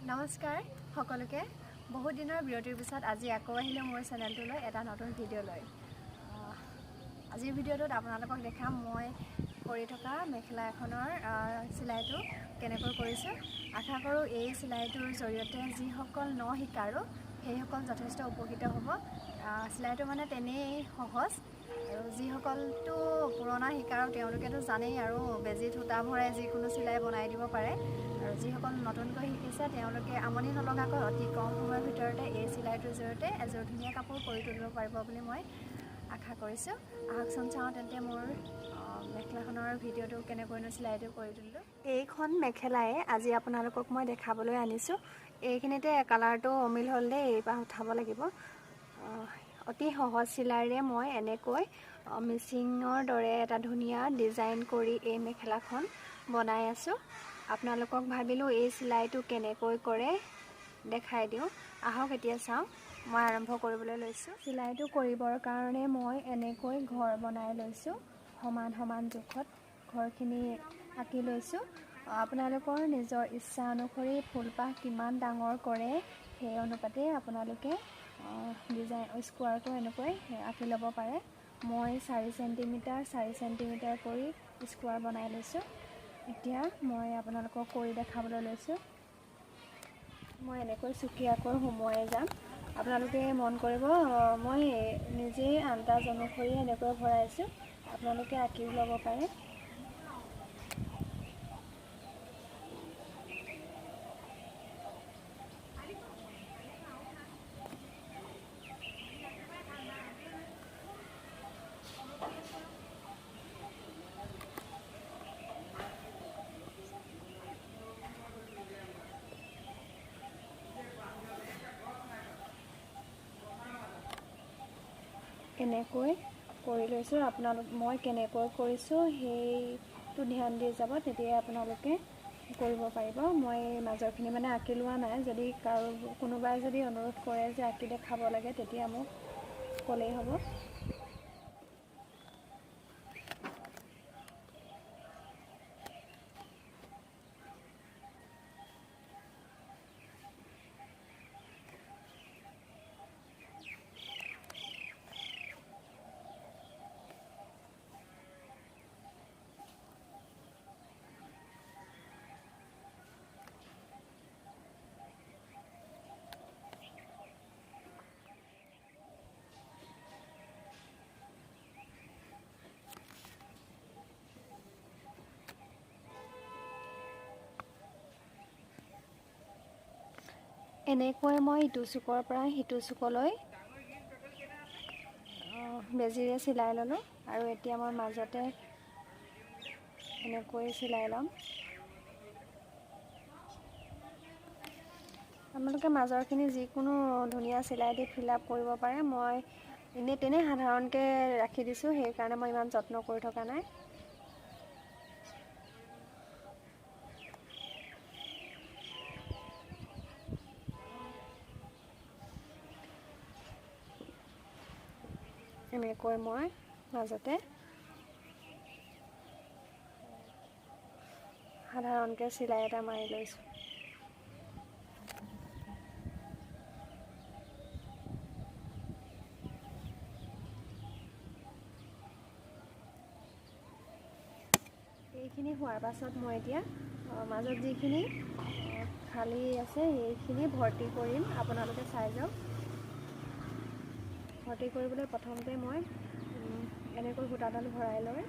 নমস্কাৰ সকলোকে, বহুত দিনৰ বিৰতিৰ পিছত আজি আকৌ আহিলোঁ মোৰ চেনেলটোলৈ এটা নতুন ভিডিঅ' লৈ। আজিৰ ভিডিঅ'টোত আপোনালোকক দেখাম মই কৰি থকা মেখেলা এখনৰ চিলাইটো কেনেকৈ কৰিছোঁ। আশা কৰোঁ এই চিলাইটোৰ জৰিয়তে যিসকল ন শিকাৰো সেইসকল যথেষ্ট উপকৃত হ'ব। চিলাইটো মানে তেনেই সহজ, আৰু যিসকলটো পুৰণা শিকাৰো তেওঁলোকেতো জানেই আৰু বেজীত সূতা ভৰাই যিকোনো চিলাই বনাই দিব পাৰে। আৰু যিসকল নতুনকৈ শিকিছে তেওঁলোকে আমনি নলগাকৈ অতি কম সময়ৰ ভিতৰতে এই চিলাইটোৰ জৰিয়তে এযোৰ ধুনীয়া কাপোৰ কৰি তুলিব পাৰিব বুলি মই আশা কৰিছোঁ। আহকচোন চাওঁ তেন্তে মোৰ মেখেলাখনৰ ভিডিঅ'টো কেনেকৈনো চিলাইটো কৰি তুলিলোঁ। এইখন মেখেলাই আজি আপোনালোকক মই দেখাবলৈ আনিছোঁ। এইখিনিতে কালাৰটো অমিল হ'ল দেই, এইবাৰ উঠাব লাগিব। অতি সহজ চিলাইৰে মই এনেকৈ মিচিঙৰ দৰে এটা ধুনীয়া ডিজাইন কৰি এই মেখেলাখন বনাই আছোঁ। আপোনালোকক ভাবিলোঁ এই চিলাইটো কেনেকৈ কৰে দেখাই দিওঁ। আহক এতিয়া চাওঁ, মই আৰম্ভ কৰিবলৈ লৈছোঁ। চিলাইটো কৰিবৰ কাৰণে মই এনেকৈ ঘৰ বনাই লৈছোঁ, সমান সমান জোখত ঘৰখিনি আঁকি লৈছোঁ। আপোনালোকৰ নিজৰ ইচ্ছা অনুসৰি ফুলপাহ কিমান ডাঙৰ কৰে সেই অনুপাতে আপোনালোকে ডিজাইন স্কোৱাৰটো এনেকৈ আঁকি ল'ব পাৰে। মই 4 চেণ্টিমিটাৰ 4 চেণ্টিমিটাৰ কৰি স্কোৱাৰ বনাই লৈছোঁ। এতিয়া মই আপোনালোকক কৰি দেখাবলৈ লৈছোঁ। মই এনেকৈ চুকীয়াকৈ সুমুৱাই যাম। আপোনালোকে মন কৰিব, মই নিজেই আন্দাজ অনুসৰি এনেকৈ ভৰাইছোঁ, আপোনালোকে আঁকিও ল'ব পাৰে। এনেকৈ কৰি লৈছোঁ। আপোনালোক মই কেনেকৈ কৰিছোঁ সেইটো ধ্যান দি যাব, তেতিয়াই আপোনালোকে কৰিব পাৰিব। মই মাজৰখিনি মানে আঁকি লোৱা নাই, যদি কাৰো কোনোবাই যদি অনুৰোধ কৰে যে আঁকি দেখাব লাগে তেতিয়া মোক ক'লেই হ'ব। এনেকৈ মই ইটো চুকৰ পৰা সিটো চুকলৈ বেজীৰে চিলাই ল'লোঁ, আৰু এতিয়া মই মাজতে এনেকৈ চিলাই ল'ম। আপোনালোকে মাজৰখিনি যিকোনো ধুনীয়া চিলাই দি ফিল আপ কৰিব পাৰে। মই এনেই তেনেই সাধাৰণকৈ ৰাখি দিছোঁ, সেইকাৰণে মই ইমান যত্ন কৰি থকা নাই। এনেকৈ মই মাজতে সাধাৰণকৈ চিলাই এটা মাৰি লৈছোঁ। এইখিনি হোৱাৰ পাছত মই এতিয়া মাজত যিখিনি খালী আছে সেইখিনি ভৰ্তি কৰিম, আপোনালোকে চাই যাওক। ভৰ্তি কৰিবলৈ প্ৰথমতে মই এনেকৈ সূতাডাল ভৰাই লৈ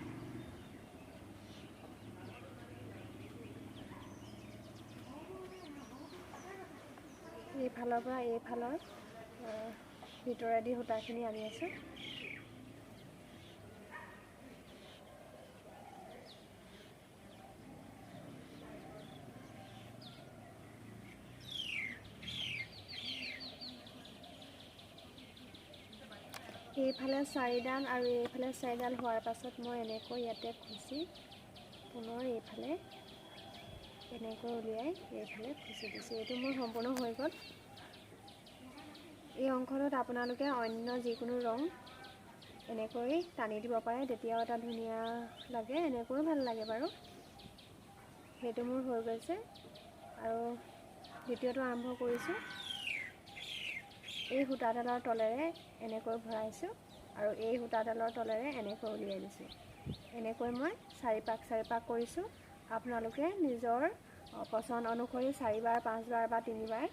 এইফালৰ পৰা এইফালৰ ভিতৰেদি সূতাখিনি আনি আছোঁ। এইফালে চাৰিডাল আৰু এইফালে চাৰিডাল হোৱাৰ পাছত মই এনেকৈ ইয়াতে খুচি পুনৰ এইফালে এনেকৈ উলিয়াই এইফালে খুচি দিছোঁ। এইটো মোৰ সম্পূৰ্ণ হৈ গ'ল। এই অংশটোত আপোনালোকে অন্য যিকোনো ৰং এনেকৈ টানি দিব পাৰে, তেতিয়াও এটা ধুনীয়া লাগে, এনেকৈও ভাল লাগে বাৰু। সেইটো মোৰ হৈ গৈছে। আৰু দ্বিতীয়টো আৰম্ভ কৰিছোঁ। এই সূতাডালৰ তলেৰে এনেকৈ ভৰাইছোঁ আৰু এই সূতাডালৰ তলেৰে এনেকৈ উলিয়াই দিছোঁ। এনেকৈ মই চাৰিপাক চাৰিপাক কৰিছোঁ। আপোনালোকে নিজৰ পচন্দ অনুসৰি চাৰিবাৰ, পাঁচবাৰ বা তিনিবাৰ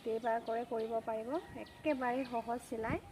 কেইবাৰ কৰে কৰিব পাৰিব। একেবাৰে সহজ চিলাই।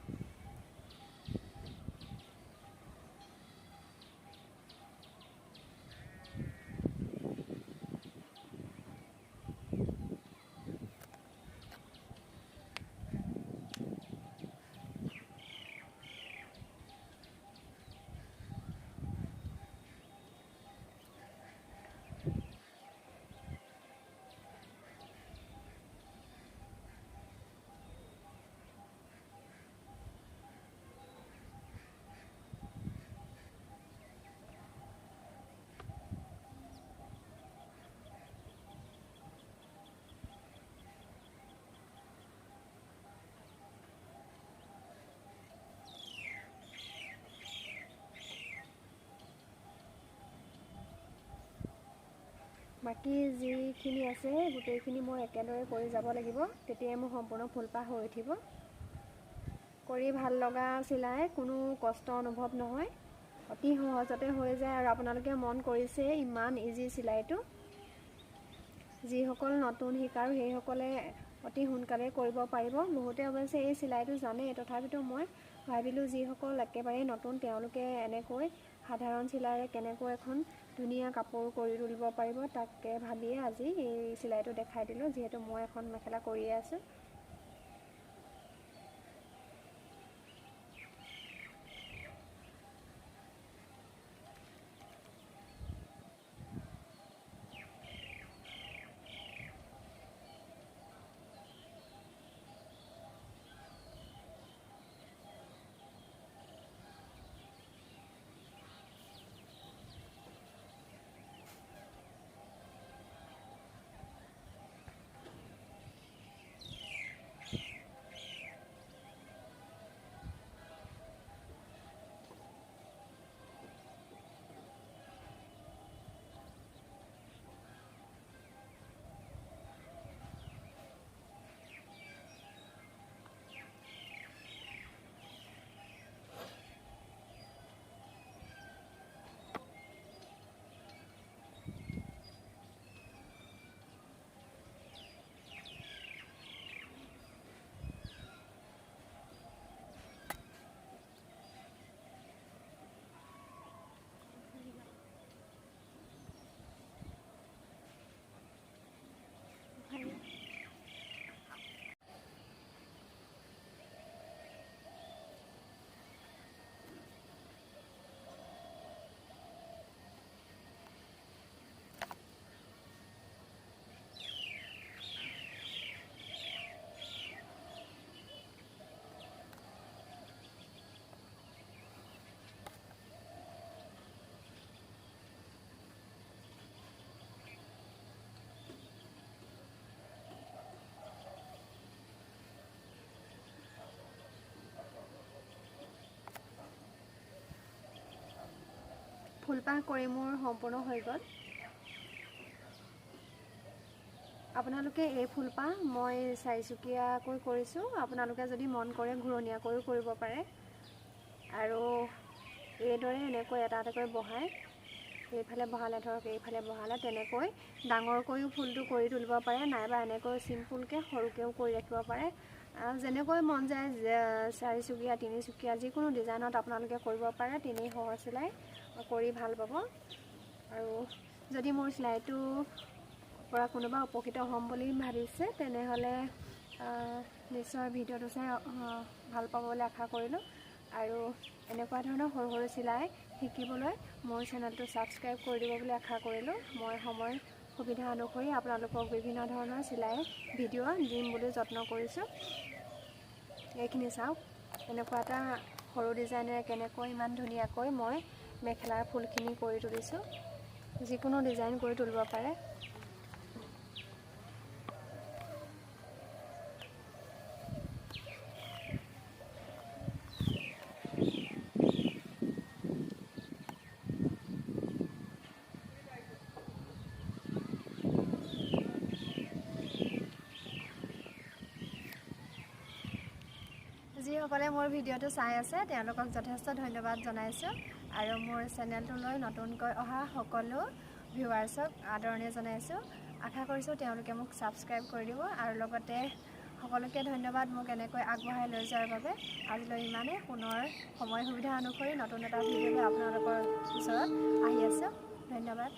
বাকী যিখিনি আছে গোটেইখিনি মই একেদৰে কৰি যাব লাগিব, তেতিয়াই মোৰ সম্পূৰ্ণ ফুলপাহ হৈ উঠিব। কৰি ভাল লগা চিলাই, কোনো কষ্ট অনুভৱ নহয়, অতি সহজতে হৈ যায়। আৰু আপোনালোকে মন কৰিছে ইমান ইজি চিলাইটো। যিসকল নতুন শিকাৰো সেইসকলে অতি সোনকালে কৰিব পাৰিব। বহুতে অৱশ্যে এই চিলাইটো জানে, তথাপিতো মই ভাবিলোঁ যিসকল একেবাৰেই নতুন তেওঁলোকে এনেকৈ সাধাৰণ চিলাইৰে কেনেকৈ এখন ধুনীয়া কাপোৰ কৰি তুলিব পাৰিব তাকে ভাবিয়ে আজি এই চিলাইটো দেখাই দিলোঁ, যিহেতু মই এখন মেখেলা কৰিয়ে আছোঁ। ফুলপাহ কৰি মোৰ সম্পূৰ্ণ হৈ গ'ল। আপোনালোকে এই ফুলপাহ মই চাৰিচুকীয়াকৈ কৰিছোঁ, আপোনালোকে যদি মন কৰে ঘূৰণীয়াকৈও কৰিব পাৰে। আৰু এইদৰে এনেকৈ এটা এটাকৈ বহাই এইফালে বহালে ধৰক এইফালে বহালে তেনেকৈ ডাঙৰকৈও ফুলটো কৰি তুলিব পাৰে, নাইবা এনেকৈ চিম্পুলকৈ সৰুকৈও কৰি ৰাখিব পাৰে। যেনেকৈ মন যায় চাৰিচুকীয়া তিনিচুকীয়া যিকোনো ডিজাইনত আপোনালোকে কৰিব পাৰে। তেনেই সহজ চিলাই কৰি ভাল পাব। আৰু যদি মোৰ চিলাইটোৰ পৰা কোনোবা উপকৃত হ'ম বুলি ভাবিছে তেনেহ'লে নিশ্চয় ভিডিঅ'টো চাই ভাল পাব বুলি আশা কৰিলোঁ। আৰু এনেকুৱা ধৰণৰ সৰু সৰু চিলাই শিকিবলৈ মোৰ চেনেলটো ছাবস্ক্ৰাইব কৰি দিব বুলি আশা কৰিলোঁ। মই সময় সুবিধা অনুসৰি আপোনালোকক বিভিন্ন ধৰণৰ চিলাই ভিডিঅ' দিম বুলি যত্ন কৰিছোঁ। এইখিনি চাওক, এনেকুৱা এটা সৰু ডিজাইনেৰে কেনেকৈ ইমান ধুনীয়াকৈ মই মেখেলাৰ ফুলখিনি কৰি তুলিছোঁ। যিকোনো ডিজাইন কৰি তুলিব পাৰে। যিসকলে মোৰ ভিডিঅ'টো চাই আছে তেওঁলোকক যথেষ্ট ধন্যবাদ জনাইছোঁ আৰু মোৰ চেনেলটোলৈ নতুনকৈ অহা সকলো ভিউৱাৰ্ছক আদৰণি জনাইছোঁ। আশা কৰিছোঁ তেওঁলোকে মোক ছাবস্ক্ৰাইব কৰি দিব আৰু লগতে সকলোকে ধন্যবাদ মোক এনেকৈ আগবঢ়াই লৈ যোৱাৰ বাবে। আজিলৈ ইমানেই, পুনৰ সময় সুবিধা অনুসৰি নতুন এটা ভিডিঅ' লৈ আপোনালোকৰ ওচৰত আহি আছোঁ। ধন্যবাদ।